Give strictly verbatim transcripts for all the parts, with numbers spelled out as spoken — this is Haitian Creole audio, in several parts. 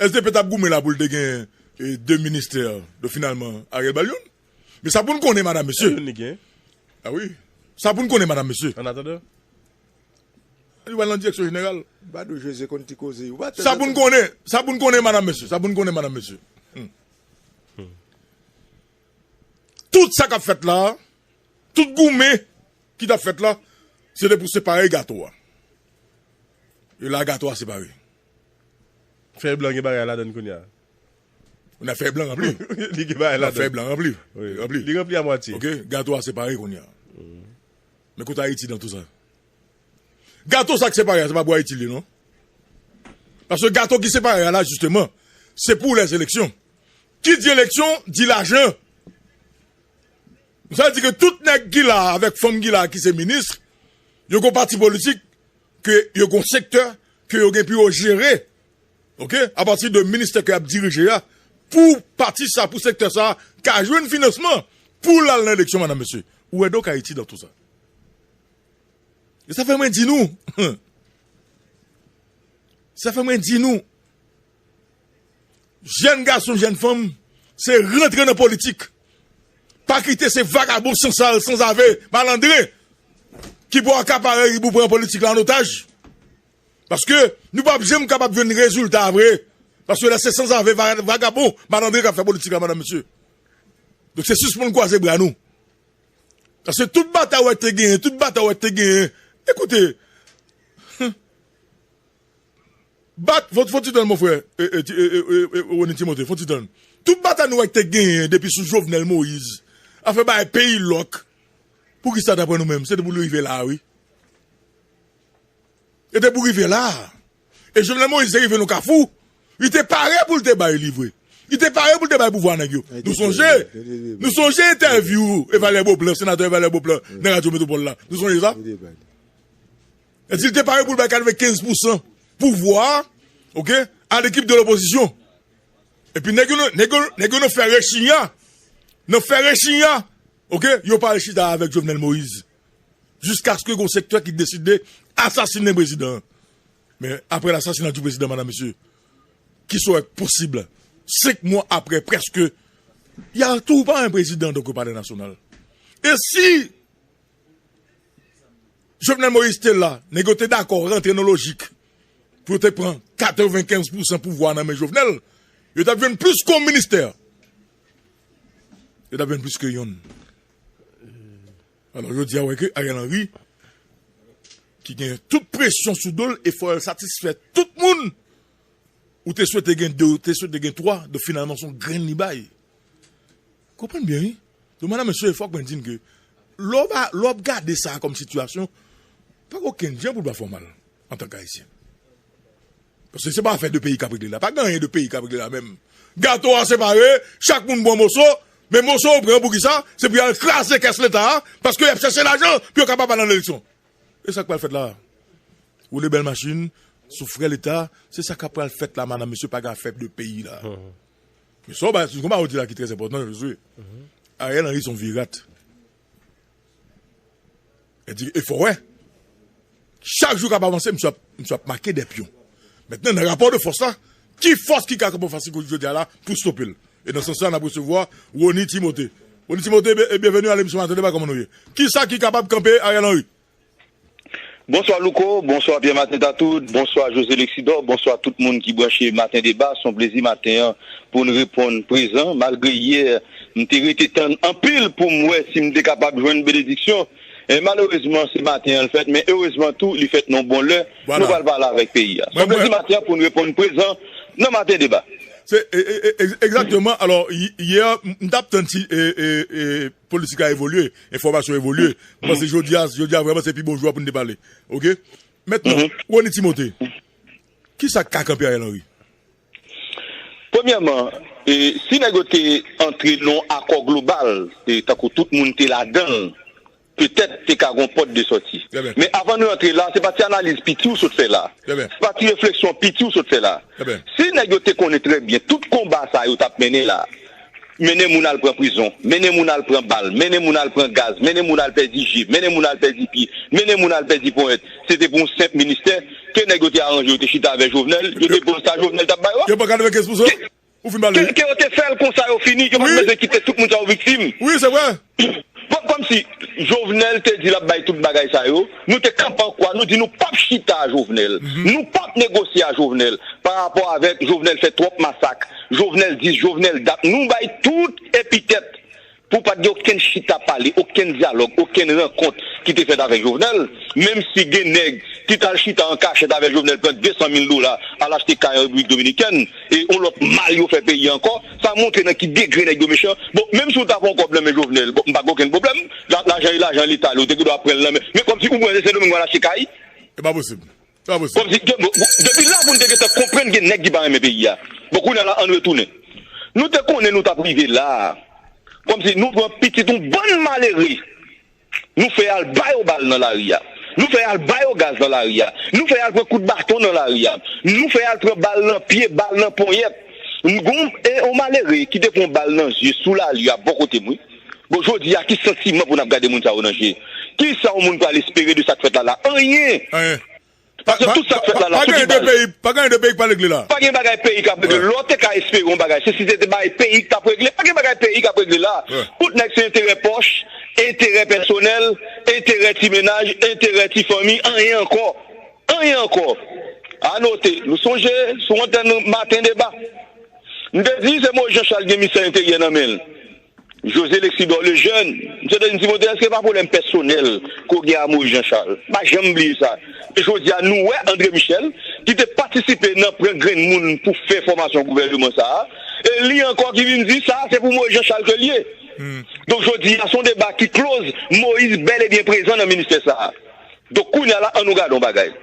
S D P t ap goumen la pou l te gen e, de ministè, donk finalman, Ariel ba l youn. Men sa pou n konnen, madanm, mesye. Youn li gen. A wi. Sa pou n konnen, madanm, mesye. An atandan. Li pral nan direksyon jeneral. Badou Jeze konn ti koze. Ou pa tande. Sa pou n konnen, sa pou n konnen, madanm, mesye. Sa pou n konnen, madanm, mesye. Hmm. Tout sa k ap fèt la, tout goumen ki t ap fèt la, se te pou separe gato a. E la, gato a separe. Fèy blan gen bagay ladann kounye a. Ou nan fèy blan ranpli. Li gen bagay ladann. Fèy blan ranpli. Wi. Ranpli. Li ranpli a mwatye. Ok, gato a separe kounye a. Men kote Ayiti nan tou sa? Gato sa k separe a, se pa pou Ayiti li, non. Paske gato ki separe a la, jisteman, se pou lèzeleksyon. Ki di eleksyon, di lajan. Sa vle di ke tout nèg ki la, avèk fanm ki la, ki se minis, yo gon pati politik, ke yo gon sektè, ke yo gen pou yo jere, ok, apati de ministè ke y ap dirije a, pou pati sa, pou sektè sa, ka jwenn finansman, pou l al nan eleksyon, madanm, mesye. Ou wè donk Ayiti nan tou sa. E sa fè mwen di nou, sa fè mwen di nou, jèn gason, jèn fanm, se rantre nan politik. Pa kite se vagabon sansal, sanzave, malandren, ki pou akapare, ki pou pran politik la an otaj. Paske nou p ap janm kapab jwenn rezilta vre. Paske lè se sanzave, va-, vagabon, malandren k ap fè politik la, madanm, mesye. Donk se sispann kwaze bra nou. Paske tout batay ou wè te genyen, tout batay ou wè te genyen. Ekoute, bat, fon, fon ti tann, mon frè, e, e, ti- e, e, e, e, Rony Timothée, fon ti tann. Tout batay nou wè te genyen depi sou Jovenel Moïse, afè bay peyi lòk. Poukisa ta pran nou menm? Se te pou l rive la, wi. E te pou rive la. E Jovenel Moïse te rive nan kafou. Li te pare pou l te bay li vre. Li te pare pou l te bay pouvwa nèg yo. Nou sonje, nou sonje entèvyou Evalè Boplan, senatè Evalè Boplan, nan Radyo Metwopòl la. Nou sonje sa? E di l te pare pou l bay katrevenkenz pousan pouvwa, ok, a lekip de lopozisyon. Epi nèg yo, nèg yo, nèg yo nan fè rechinya. Nan fè rechinya, ok, yo pa al chita avèk Jovenel Moïse. Jiskaske gon sektè ki deside asasinen prezidan an. Men apre lasasina di prezidan, madanm, mesye, ki sa w wè k posib? Senk mwa apre, prèske, y a tou pa yon prezidan, donk, o palè nasyonal. E si Jovenel Moïse te la, nèg yo te dakò rantre nan lojik pou yo te pran katrevenkenz pousan pouvwa nan men Jovenel, yo t ap jwenn plis ke yon ministè. Yo t ap jwenn plis ke yonn. Alò, jodi a, wè ke Ariel Henry, ki gen tout presyon sou do l, e fò l satisfè tout moun, ou te swete gen de, ou te swete gen twa, donk finalman, se yon grenn li bay. Konprann byen, wi. Donk, madanm, mesye, fòk mwen di n ke lè w pa, lè w ap gade sa kòm sitiyasyon, pa gen okenn jan pou l pa fè w mal antank Ayisyen. Paske se pa afè de peyi k ap regle la. Pa gen anyen de peyi k ap regle la menm. Gato a separe, chak moun pran moso, men moso yo pran pou kisa? Se pou y al kraze kès Leta a, paske y ap chèche lajan pou yo kapab al nan eleksyon. E sa k pral fèt la? Woule bèl machin sou frè Leta, se sa k ap pral fèt la, madanm, mesye, pa gen afè de peyi la. Men sa w ba, se yon bagay ou di la ki trè enpòtan, Josué. Ariel Henry se yon vye rat. E di, e fò wè. Chak jou k ap avanse, misye ap, misye ap make de pyon. Mentnan, nan rapò de fòs la, ki fòs ki ka kanpe fas li jodi a la pou stope l? E nan sans sa, n ap resevwa Rony Timothée. Rony Timothée, byen- e byenveni a lemisyon Maten Deba, kòman nou ye? Kisa ki kapab kanpe Ariel Henry? Bonswa Louko, bonswa Pierre Martin Tatout, bonswa José Lexidor, bonswa tout moun ki branche Maten Deba. Se yon plezi maten an pou n reponn prezan, malgre yè m te rete tann anpil pou m wè si m te kapab jwenn benediksyon. E malerezman, se maten an l fèt, men erezman tou, li fèt nan yon bon lè. Nou pral pale avèk peyi a. Se yon plezi maten an pou n reponn prezan nan Maten Deba. Se e- e- e- egzakteman. Alò, y- yè, m t ap tann ti e- e- e- politik la evolye, enfòmasyon evolye. M panse jodi a, jodi a vrèman se pi bon jou a pou n te pale. Ok? Mentnan, Rony Timothée, kisa k ka kanpe Ariel Henry? Premyèman, e, si nèg yo te antre nan yon akò global, e, tankou tout moun te ladan l, petèt te ka gon pòt de sòti. Men avan nou antre la, se pa ti analiz piti ou sot fè la. Se pa ti refleksyon piti ou sot fè la. Si nèg yo te konnen trè byen tout konba sa yo t ap mennen la, Mennen moun al pran prizon, mennen moun al pran bal, mennen moun al pran gaz, mennen moun al pèdi je, mennen moun al pèdi pye, mennen moun al pèdi ponyèt. Se te pou yon senp ministè ke nèg yo te aranje, yo te chita avè Jovenel, yo te pran sa Jovenel t ap ba yo a. Yo pran katrevenkenz pousan? Ou fin pale. Ke, ke yo te fè l konsa, yo fini, yo pa t bezwen kite tout moun sa yo viktim. Wi, se vre. Bon, kòmsi Jovenel te di l ap bay tout bagay sa yo, nou te kanpe an kwa, nou di nou p ap chita a Jovenel, nou p ap negosye a Jovenel, pa rapò avèk Jovenel fè twòp masak, Jovenel dis, Jovenel dat, nou bay tout epitèt pou pa t gen okenn chita pale, okenn dyalòg, okenn rankont ki te fèt avèk Jovenel, menm si gen nèg ki t al chita an kachèt avèk Jovenel, pran de san mil dola, al achte kay an Repiblik Dominikèn, e yon lòt mal yo fè peyi a ankò, sa montre nan ki degre nèg yo mechan. Bon, menm si w ta pran yon kòb nan men Jovenel, bon, m pa gen okenn pwoblèm, la, lajan e lajan Leta, ou te gen dwa pran l nan men, men kòmsi ou pran Sendomeng, w al achte kay. E pa posib. Sa posib. Kòmsi, bon, bon, depi la pou n te gentan konprann gen nèg ki pa renmen peyi a. Bon, kounye a la, ann retounen. Nou te konnen nou t ap rive la a. Kòmsi nou pran pitit yon bann malere. Nou fè y al ba yo bal nan lari a. Nou fè y al ba yo gaz nan lari a. Nou fè y al pran kout baton nan lari a. Nou fè y al pran bal nan pye, bal nan ponyèt. Gon, e, yon malere ki te pran yon bal nan je sou lari a bò kote m, wi. Bon, jodi a, ki santiman pou n ap gade moun sa yo nan je? Kisa yon moun pral espere de sa k fèt la la? Anyen! Anyen. Paske tout sa k fèt la la, sou ki baz? Pa gen de peyi, pa gen de peyi k pa regle la. Pa gen bagay peyi k ap regle. Lè w te ka espere yon bagay, se si se te bagay peyi k t ap regle. Pa gen bagay peyi k ap regle la. Tout nèg se enterè pòch, enterè pèsonèl, enterè ti mennaj, enterè ti fanmi, anyen ankò. Anyen ankò. A note, nou sonje, sou antèn Maten Deba, m te di se Moyiz Jan Chal gen ministè enteryè nan men l. José Lexidor Lejeune, misye te di m, Timote, èske pa pwoblèm pèsonèl ke w gen a Moyiz Jan Chal? M pa janm bliye sa. E jodi a, nou wè André Michel, ki te patisipe nan pran grenn moun pou fè fòmasyon gouvèneman sa a, e li ankò ki vin di sa, se pou Moyiz Jan Chal ke l ye. Donk, jodi a, se yon deba ki close, Moyiz bèl e byen prezan nan ministè sa a. Donk, kounye a la, ann nou gade yon bagay.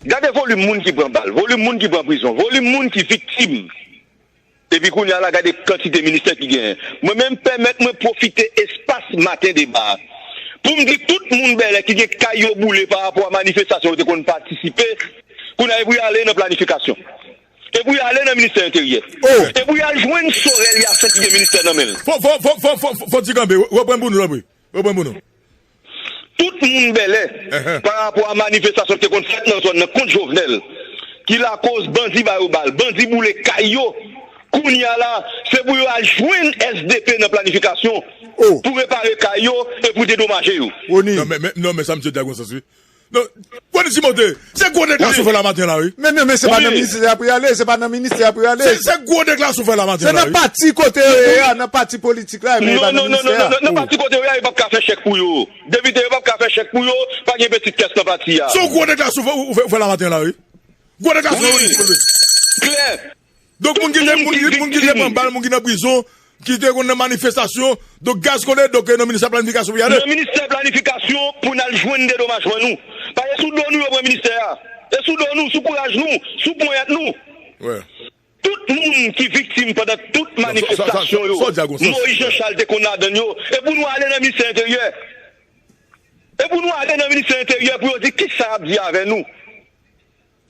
Gade volim moun ki pran bal, volim moun ki pran prizon, volim moun ki viktim. Epi kounye a la, gade kantite ministè ki genyen. Mwen menm, pèmèt mwen pwofite espas Maten Deba a pou m di tout moun bèlè ki gen kay yo boule pa rapò a manifestasyon yo te konn patisipe, kounye a e pou y ale nan planifikasyon. E pou y ale nan ministè enteryè. E pou y al jwenn Sorel Hyacinthe ki gen ministè nan men l. Fò, fò, fò, fò, fò, fò, fò ti kanpe, reprann pou nou, tanpri. Reprann pou nou. Tout moun bèlè, pa rapò a manifestasyon ki te konn fèt nan zòn nan kont Jovenel, ki lakoz bandi ba yo bal, bandi boule kay yo. Kounye a la, se pou yo al jwenn S D P nan planifikasyon pou repare kay yo e pou dedomaje yo. Non, men, men, non, men sa misye di a gon sans, wi. Non, Rony Timote, se gwo deklarasyon w fè la maten la, wi. Men, men, men, se pa nan ministè a pou y ale, se pa nan ministè a pou y ale. Se, se gwo deklarasyon w fè la maten la, wi. Se nan pati kote yo ye a, nan pati politik la, men e pa nan ministè a. Non, non, non, non, nan pati kote yo ye a, yo p ap ka fè chèk pou yo. Depite yo p ap ka fè chèk pou yo, pa gen pitit kès nan pati a. Se yon gwo deklarasyon w fè, w fè, w fè la maten la, wi. Gwo deklarasyon, wi. Klè. Donk, moun ki te, moun ki, moun ki te pran bal, moun ki nan prizon, ki te konn nan manifestasyon, donk, gaz kole, donk, nan ministè planifikasyon pou y ale. Nan ministè planifikasyon pou n al jwenn dedomajman nou. Paske sou do nou yo pran ministè a. E sou do nou, sou kouraj nou, sou ponyèt nou. Tout moun ki viktim pandan tout manifestasyon yo, Moyiz Jan Chal te konn ladann yo. E pou nou ale nan ministè enteryè. E pou nou ale nan ministè enteryè pou yo di kisa y ap di avè nou.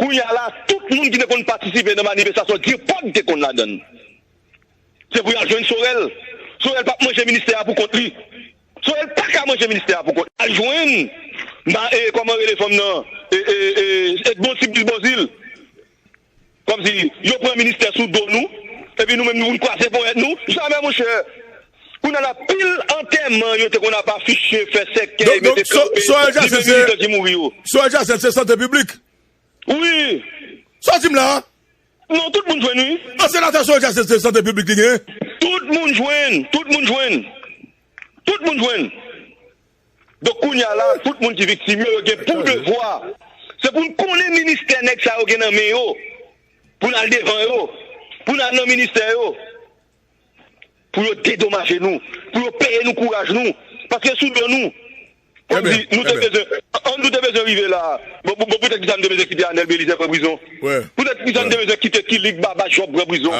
Kounye a la, tout moun ki te konn patisipe nan manifestasyon, Dupond te konn ladann. Se pou y al jwenn Sorel. Sorel p ap manje ministè a pou kont li. Sorel pa ka manje ministè a pou kont li. Al jwenn, ma, e, kòman rele fanm nan? E, e, e, Edmonde Sibille Beauzile. Kòmsi yo pran ministè sou do nou, epi nou menm nou vin kwaze ponyèt nou. Jamè, monchè. Kounye a la, pil antèman yo te konn ap afiche, fè sèkèy, mete kanpe, se menm militan ki mouri yo. Sorel Hyacinthe se sante piblik. Wi. Sa w di m la a? Non, tout moun jwenn, wi. An senatè Sorel Hyacinthe se sante piblik li genyen? Tout moun jwenn, tout moun jwenn. Tout moun jwenn. Donk, kounye a la, tout moun ki viktim yo, yo gen pou devwa. Se pou n konnen ministè nèg sa yo gen nan men yo. Pou n al devan yo. Pou n al nan ministè yo. Pou yo dedomaje nou, pou yo peye nou kouraj nou. Paske sou do nou. Kòmsi nou te bezwen, an, nou te bezwen rive la. Bon, bon, bon, poutèt kisa nou te bezwen kite Anel Belizaire pran prizon? Poutèt kisa nou te bezwen kite Kilik Baba Job pran prizon?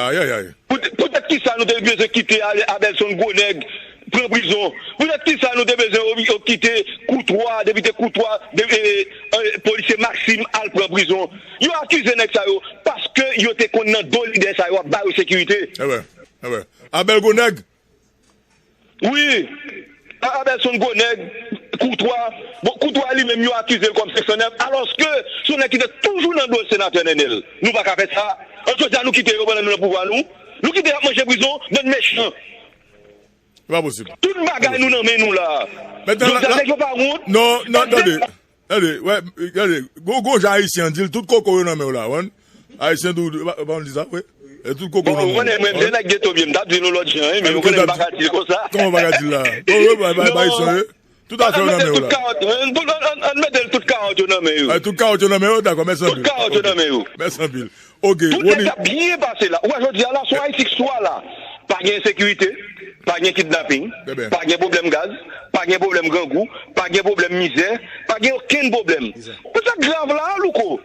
Poutèt, poutèt kisa nou te bezwen kite Ale-, Abelson Gwonèg pran prizon? Poutèt kisa nou te bezwen o-, o-, kite Koutwa, depite Koutwa, de-, e, e, polisye Maxime al pran prizon? Yo akize nèg sa yo paske yo te konn nan do lidè sa yo ap ba yo sekirite. Abèl gwo nèg. Wi. Abèl se yon gwo nèg, Koutwa. Bon, Koutwa li menm yo akize l kòm senk san nèf, alòske se yon nèg ki te toujou nan do senatè Nènèl. Nou pa ka fè sa. An jodi a nou kite yo pandan nou nan pouvwa nou. Nou kite y ap manje prizon, bann mechan. Se pa posib. Tout bagay nou nan men nou la. Jodi a nèg yo pa wont. Non, non, tande. Tande, wè, tande, gon, gon jan Ayisyen an di l, tout koko yo nan men w la, wan. Ayisyen tou, pa, pa di sa, wi. E tout koko nan men w. Bon, ou konnen, mwen, de nèg geto m ye, m t ap di nou lòt jan, wi, men ou konnen m pa ka di l konsa. Kòman w pa ka di l la? Bon, wi, bay, bay, bay, son, wi. Tout afè yo nan men w la. Tout kawòt, an, an, an, an mete l tout kawòt yo nan men yo. Ay, tout kawòt yo nan men yo, dakò, mèsi anpil. Tout kawòt yo nan men yo. Mèsi anpil. Ok, tout nèg ap byen pase la. Ou wè jodi a la, sou Ayiti k swa la. Pa gen ensekirite, pa gen kidnaping, pa gen pwoblèm gaz, pa gen pwoblèm grangou, pa gen pwoblèm mizè, pa gen okenn pwoblèm. Ou sa k grav la, Louko?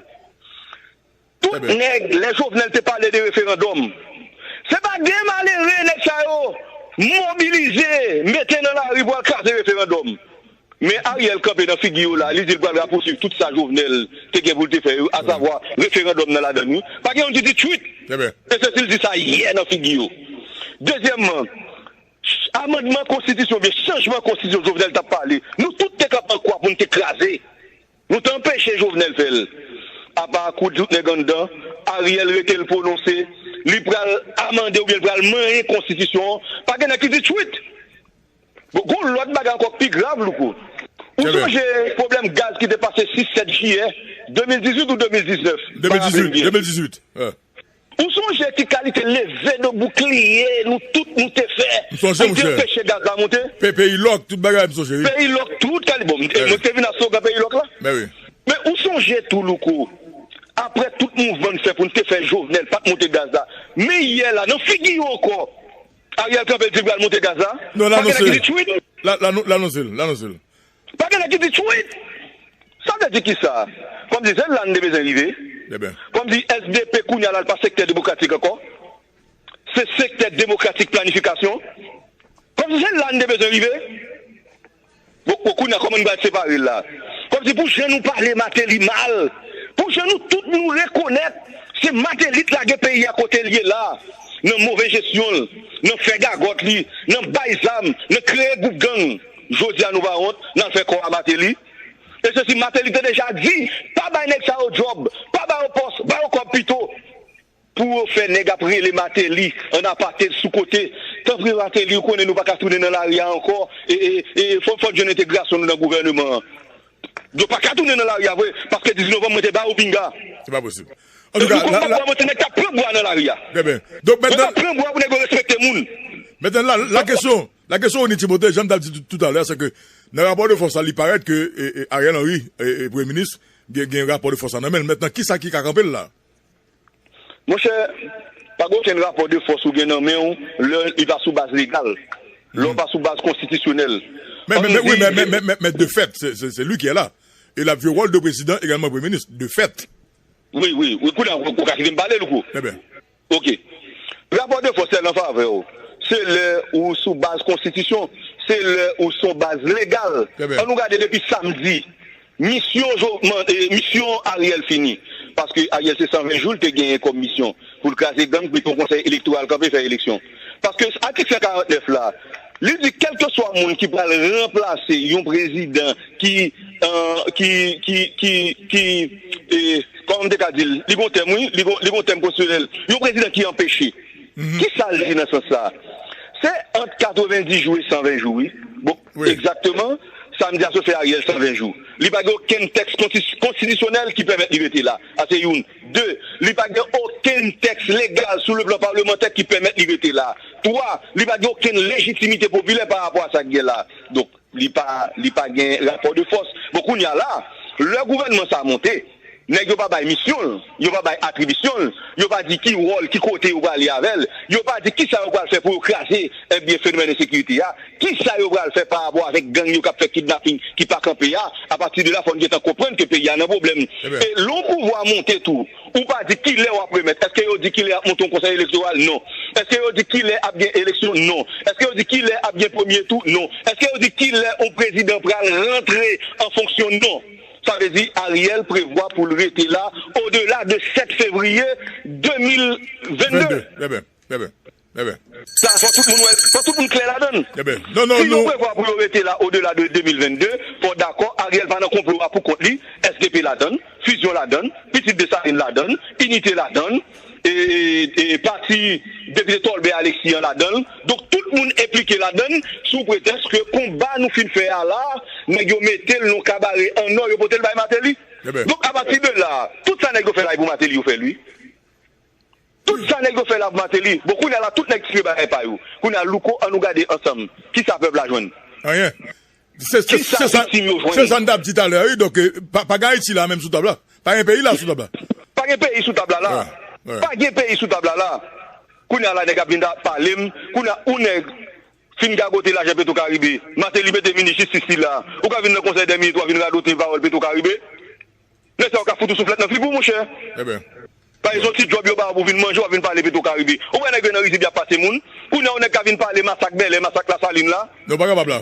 Tout nèg, lè Jovenel te pale de referandòm, se pa de malere nèg sa yo mobilize, mete nan lari pou al kraze referandòm. Men Ariel kanpe nan figi yo la, li di l pral rapousuiv tout sa Jovenel te gen pou l te fè yo, asavwa referandòm nan ladann wi. Pa gen youn ki di tchwit. E se si l di sa yè nan figi yo. Dezyèmman, amandman konstitisyon oubyen chanjman konstitisyon Jovenel t ap pale, nou tout te kanpe an kwa pou n te kraze. Nou te anpeche Jovenel fè l. Apa kout tout nèg anndan, Ariel rete l pwononse, li pral amande oubyen l pral manyen konstitisyon an. Pa gen nèg ki di tchwit. Bon, gon lòt bagay ankò k pi grav, Louko. Ou sonje pwoblèm gaz ki te pase sis sèt jiyè de mil dizuit ou de mil diznèf? M pa rapele m byen. De mil dizuit, de mil dizuit. Ou sonje ki kalite leve de boukliye nou tout nou te fè pou te anpeche gaz la monte? Pe-, peyi lòk, tout bagay, m sonje, wi. Peyi lòk, tout kalite. Bon, mwen te vin ak slogan peyi lòk la. Men ou sonje tou, Louko, apre tout mouvman n fè pou n te fè Jovenel pa t monte gaz la, men yè la, nan figi yo ankò, Ariel kanpe l di l pral monte gaz la. Non, l anonse l. L anonse l, l anonse l. Pa gen nèg ki di tchwit. Sa vle di kisa? Kòmsi se la n te bezwen rive? Kòmsi S D P kounye a la l pa sektè demokratik ankò? Se sektè demokratik planifikasyon? Kòmsi se la n te bezwen rive? Bon, bon, kounye a kòman n pral separe l la? Kòmsi pou jan nou pale Martelly mal, pou jan nou tout nou rekonèt se Martelly k lage peyi a kote l ye la, nan move jesyon l, nan fè gagòt li, nan bay zam, nan kreye gwoup gang. Jodi a nou pa wont, n al fè kò a Martelly. E se si Martelly te deja di, pa bay nèg sa yo djòb, pa ba yo pòs, ba yo kòb pito. Pou yo fè nèg ap rele Martelly, an apate sou kote. Tanpri Martelly, ou konnen nou pa ka tounen nan lari a ankò. E, e, e fò, fò n jwenn entegrasyon nou nan gouvèneman an. Yo pa ka tounen nan lari a vre, paske dizuit novanm mwen te ba yo pinga. Se pa posib. Antouka, nou konn la, la, mwen se nèg k ap pran bwa nan lari a. Trè byen. Donk, mwen t ap pran bwa pou nèg yo respekte moun. Mentnan, la, la kesyon, la kesyon Rony Timothé, jan m t ap di tou, toutalè, se ke nan rapò de fòs la, li parèt ke, e, e, Ariel Henry, e, e, premye minis, gen, gen rapò de fòs la nan men l. Mentnan, kisa ki ka kanpe l la? Monchè, pa gen okenn rapò de fòs ou gen nan men w lè li pa sou baz legal, lè w pa sou baz konstitisyonèl. Men, men, men, wi, men, men, men, men, men de fèt, se, se, se li ki la. E l ap jwe wòl de prezidan egalman premye minis, de fèt. Wi, wi, wi, kounye a, ou ka kite m pale, Louko. Trè byen. Ok. Rapò de fòs lan fè avè w. Se lè ou sou baz konstitisyon, se lè ou sou baz legal. Trè byen. An nou gade depi samdi. Misyon Jo-, man-, e, misyon Ariel fini. Paske Ariel se san ven jou l te genyen kòm misyon pou l kraze gang, pou l mete yon konsèy elektoral kanpe fè eleksyon. Paske atik san karant nèf la, li di kèlkeswa moun ki pral ranplase yon prezidan ki, e, ki, ki, ki, ki, e, kòman m te ka di l? Li gon tèm, wi, li gon, li gon tèm konstitisyonèl. Yon prezidan ki anpeche. Kisa l di nan sans sa? Se ant katrevenndis jou e san ven jou, wi. Bon, egzakteman, samdi a sot fè Ariel san ven jou. Li pa gen okenn tèks konsti-, konstitisyonèl ki pèmèt li rete la. Sa se youn. De, li pa gen okenn tèks legal sou le plan palmantè ki pèmèt li rete la. Twa, li pa gen okenn lejitimite popilè pa rapò a sa k gen la. Donk, li pa, li pa gen rapò de fòs. Bon, kounye a la, lè gouvènman sa a monte, nèg yo pa bay misyon l, yo pa bay atribisyon l, yo pa di ki wòl, ki kote yo prale avè l, yo pa di kisa yo pral fè pou yo kraze, ebyen, fenomèn ensekirite a, kisa yo pral fè pa rapò avèk gang yo k ap fè kidnaping ki pa kanpe a, apati de la, fò n gentan konprann ke peyi a nan pwoblèm. E lè yon pouvwa monte tou, ou pa di kilè w ap remèt. Èske yo di kilè ap monte yon konsèy elektoral? Non. Èske yo di kilè ap gen eleksyon? Non. Èske yo di kilè ap gen premye tou? Non. Èske yo di kilè yon prezidan pral rantre an fonksyon? Non. Sa vle di Ariel prevwa pou l rete la odela de sèt fevriye de mil vennde. Vennde, trè byen, trè byen. Ebyen. Sa, fò tout moun wè, fò tout moun klè ladan l. Ebyen, non, non, si nou prevwa pou yo rete la odela de de mil vennde, fò dakò, Ariel pa nan konplo a pou kont li, S D P ladan l, Fusion ladan l, Pitit Desalin ladan l, Inite ladan l, e, e, e pati depite Tolbè Alexis an ladan l. Donk, tout moun enplike ladan l, sou pretèks ke konba nou fin fè a la, nèg yo mete l nan kabare an nò, yo pote l bay Martelly. Ebyen. Donk, apati de la, tout sa nèg yo fè la, e pou Martelly yo fè l, wi. Tout sa nèg yo fè la pou Martelly. Bon, kounye a la, tout nèg tire bagay pa yo. Kounye a, Louko, ann nou gade ansanm. Kisa pèp la jwenn? Anyen. Se, se, Kisa se sa, viktim yo jwenn? Se sa n t ap di talè a, wi. Donk, eh, pa, pa gen Ayiti la menm sou tab la. Pa gen peyi la sou tab la. Pa gen peyi sou tab la la. Wi, wi. Pa gen peyi sou tab la la. Kounye a la, nèg ap vin ap pale m. Kounye a, ou nèg fin gagote lajan Petro Caribe. Martelly mete minis jistis li la. Ou ka vin nan konsèy dè minis, w a vin radote pawòl Petro Caribe. Nèg sa yo ka fout ou souflèt nan figi w, monchè. Ebyen. Paske se yon ti djòb yo ba w pou vin manje, w ap vin pale Petro Caribe. Ou wè nèg yo nan rizib y ap pase moun. Kounye a, yon nèg ka vin pale masak Bèlè, masak Lasalin la. Non, w pa kapab la.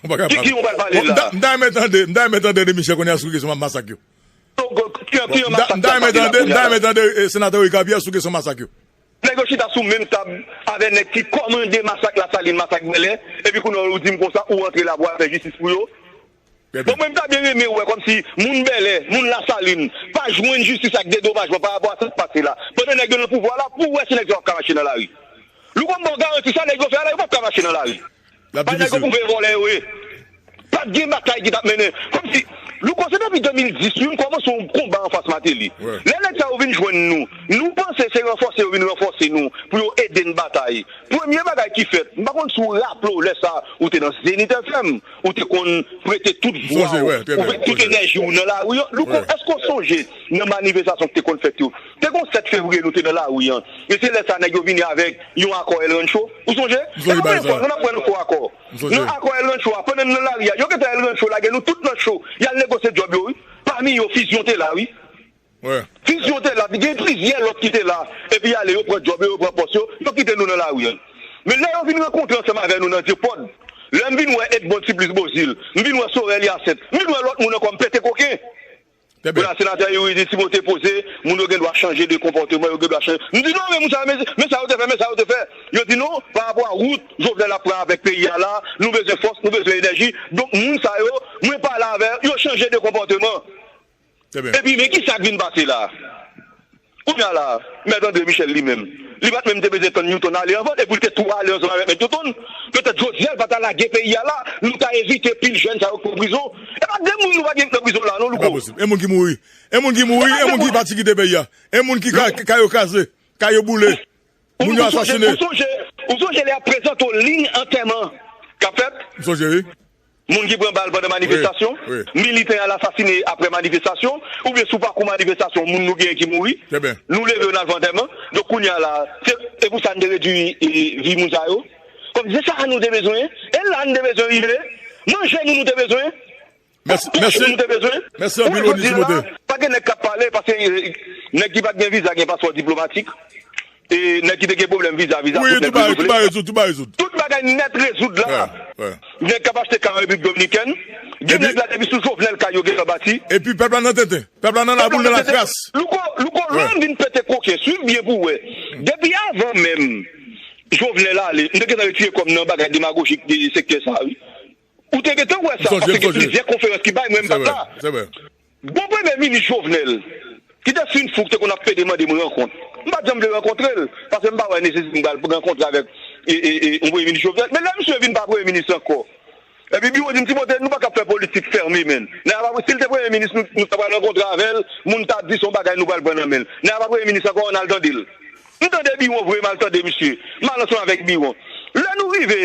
W pa kapab. Ki, ki yon pral pale la? M ta, m ta renmen tande, m ta renmen tande de Michel kounye a sou kesyon masak yo. Ki, ki, ki yon masak k ap pase la kounye a la? M ta renmen tande, eh, senatè Ricard Pierre sou kesyon masak yo. Nèg yo chita sou menm tab avè nèg ki kòmande masak Lasalin, masak Bèlè, epi kounye a ou di m konsa, ou antre la pou al fè jistis pou yo. Bon, mwen, m ta byen renmen wè kòmsi moun Bèlè, moun Lasalin, pa jwenn jistis ak dedomajman pa rapò a sa k pase la. Pandan nèg yo nan pouvwa la, pou w wè si nèg sa yo ap ka mache nan lari. Louko, m ba w garanti, sa nèg yo fè a la, yo p ap ka mache nan lari. Paske nèg yo pwouve vòlè yo ye. Pa t gen batay ki t ap mennen. Kòmsi, Louko, se depi de mil dis, wi, m kòmanse yon konba anfas Martelly. Lè nèg sa yo vin jwenn nou, nou panse se ranfòse yo vin ranfòse nou pou yo ede n batay. Premye bagay ki fèt, m pa konn si w raple w lè sa, ou te nan Zenith F M. Ou te konn prete tout vwa w, ou prete tout enèji w nan lari an. Louko, èske w sonje nan manifestasyon ki te konn fèt yo? Te gon sèt fevriye nou te nan lari an. E se lè sa nèg yo vini avèk yon akò El Rancho. Ou sonje? E pa premye fwa, nou ap wè yon fo akò. Nan akò El Rancho a, pandan n nan lari a, yo gentan El Rancho lage nou tout nan cho. Y al negosye djòb yo, wi. Pami yo, Fusion te la, wi. Fusion te la, gen plizyè lòt ki te la, epi y ale, yo pran djòb yo, yo pran pòs yo, yo kite nou nan lari a. Men lè yo vin rankontre ansanm avè nou nan Depòd, lè m vin wè Edmond Supplice Beauzile, m vin wè Sorel Hyacinthe, m vin wè lòt moun ankò, m pete koken. Kounye a, senatè Youri di Timote poze, moun yo gen dwa chanje de konpòteman, yo gen dwa chanje. M di non, men moun sa yo, men, men sa yo te fè, men sa yo te fè. Yo di non, pa rapò a wout Jovenel ap pran avèk peyi a la, nou bezwen fòs, nou bezwen enèji. Donk, moun sa yo, mwen pale avè yo, yo chanje de konpòteman. Epi, men ki sa k vin pase la? Kounye a la, Mèt André Michel li menm, li pa t menm te bezwen tann Newton ale anvan, epi l te tou ale ansanm avèk Mèt Newton. Petèt jodi a, l pa ta lage peyi a la, nou ta evite pil jèn sa yo k pran prizon. E pa de moun nou pa gen k pran prizon la, non, Louko. E pa posib. E moun ki mouri. E moun ki mouri, e moun ki pati kite peyi a. E moun ki ka-, kay yo kraze, kay yo boule. Moun yo asasine. Ou sonje, ou sonje lè y ap prezante w liy antèman k ap fèt? M sonje, wi. Moun ki pran bal pandan manifestasyon, militan al asasine apre manifestasyon, oubyen sou pakou manifestasyon, moun nou genyen ki mouri. Nou leve yo n al fè antèman. Donk, kounye a la, se, se pou sa n te redui, e, vi moun sa yo. Kòm se sa nou te bezwen, e la n te bezwen rive, manje nou, nou te bezwen. Mèsi, mèsi. Mèsi anpil, Rony Timote. Pa gen nèg k ap pale, paske, eh, nèg ki pa t gen viza gen paspò diplomatik. E nèg ki te gen pwoblèm viza, viza, tout nèg rezoud. Tout bagay nèt rezoud la. Nèg k ap achte kay an Repiblik Dominikèn. Gen nèg la depi sou Jovenel kay yo gentan bati. Epi pèp la nan tenten. Pèp la nan laboul, nan lakras. Louko, Louko, lè m vin pete koken, swiv byen pou w wè. Depi avan menm Jovenel ale, m te gentan retire kò m nan bagay demagojik de sektè sa, wi. Ou te gentan wè sa, paske gen plizyè konferans ki bay, mwen m pa t la. Gon premye minis Jovenel, ki te fin fou, ki te konn ap pede mande m rankont. M pa t janm vle rankontre l, paske m pa wè nesesite m pral rankontre avèk, e, e, e, yon premye minis Jovenel. Men lè misye vin pa premye minis ankò, epi biwo di m, Timote, nou pa ka fè politik fèmen, menn. Nèg la pa, si l te premye minis, nou, nou ta pral rankontre avè l, moun ta di se yon bagay nou pral pran nan men l. Nèg la pa premye minis ankò, ann al tande l. M tande Biwon vre, m al tande misye. M al ansanm avèk Biwon. Lè nou rive,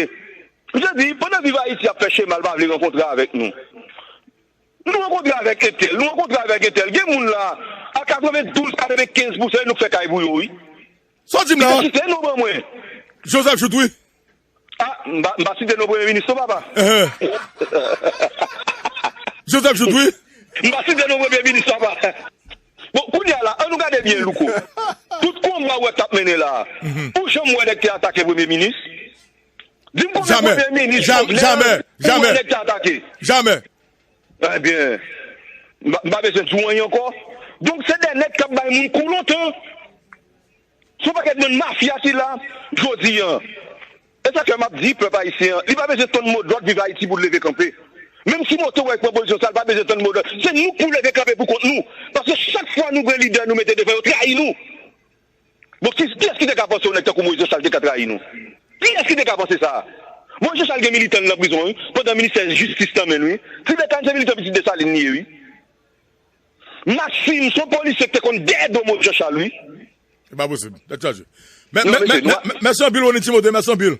misye di, pandan Viv Ayiti ap fè chema, l pa vle rankontre avèk nou. Nou rankontre avèk entèl, nou rankontre avèk entèl. Gen moun la, a katrevendouz, katrevenkenz pousan, e nou k fè kay pou yo, wi. Sa w di m la? Misye site non ban mwen. Joseph Jouthe, wi. A, m pa, m pa site non premye minis non, papa. Joseph Jouthe, wi. M pa site non premye minis, papa. Bon, kounye a la, ann nou gade byen, Louko. Tout konba w wè k t ap mennen la a, ou janm wè nèg te atake premye minis? Di m konbyen premye minis Jovenel ou wè nèg te atake? Jamè. Ebyen, m pa, m pa bezwen di w anyen ankò. Donk, se de nèg k ap bay moun kou lontan. Se yon pakèt bann mafya ki la jodi an. E sa fè m ap di pèp ayisyen an, li pa bezwen tann modòd Viv Ayiti pou l leve kanpe. Menm si Moto wè pran pozisyon sa, li pa bezwen tann modòd. Se nou k pou leve kanpe pou kont nou. Paske chak fwa nou gen lidè nou mete devan, yo trayi nou. Bon, ki, kiyès ki te ka panse yon nèg tankou Moyiz Janchal te ka trayi nou? Kiyès ki te ka panse sa? Moyiz Janchal gen militan l nan prizon, wi, pandan ministè jistis nan men l, wi. Ti Bèkany se militan Pitit Desalin li ye, wi. Maxime, se yon polisye ki te konn dèyè do Moyiz Janchal, wi. Se pa posib. Tèt chaje. Mè- Non, mè- mesye, mè- nou- mè- Mèsi anpil, Rony Timothée. Mèsi anpil.